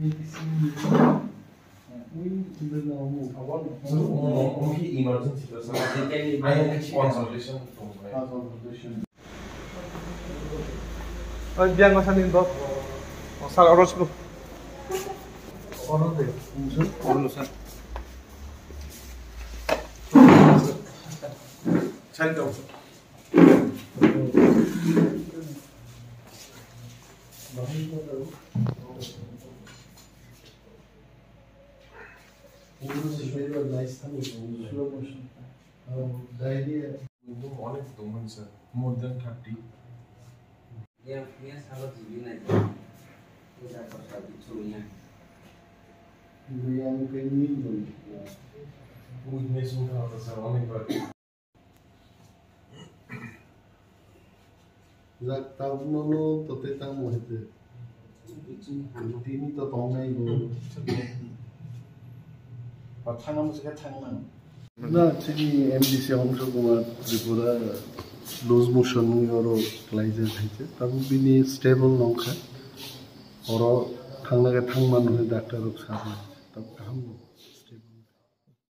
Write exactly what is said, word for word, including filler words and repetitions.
Emergency to some consultation. Oi, biang masa ni dok. Oh, sir, oro sir. Oro de. Oro sir. Sir, dok. Slow motion. Diarrhea. Ekdom onek tongmani sir, more than thirty. Yang punya sahabat jibi naik. Kita pasal itu ya. Yang punya ini. Witness wngkha sir, onek bar. Jak tabukno no tote tamo hete. Tini to tongnai bo. Ba thangna muchung khe thangna. Na, chini M D C Hongso Kumar Tripura loose motion ni oro klaijak hai se. Tabuk bini stable nongkha. Oro thangna khe thangmano hwnwi doctor rok sa. Tabuk kaham no.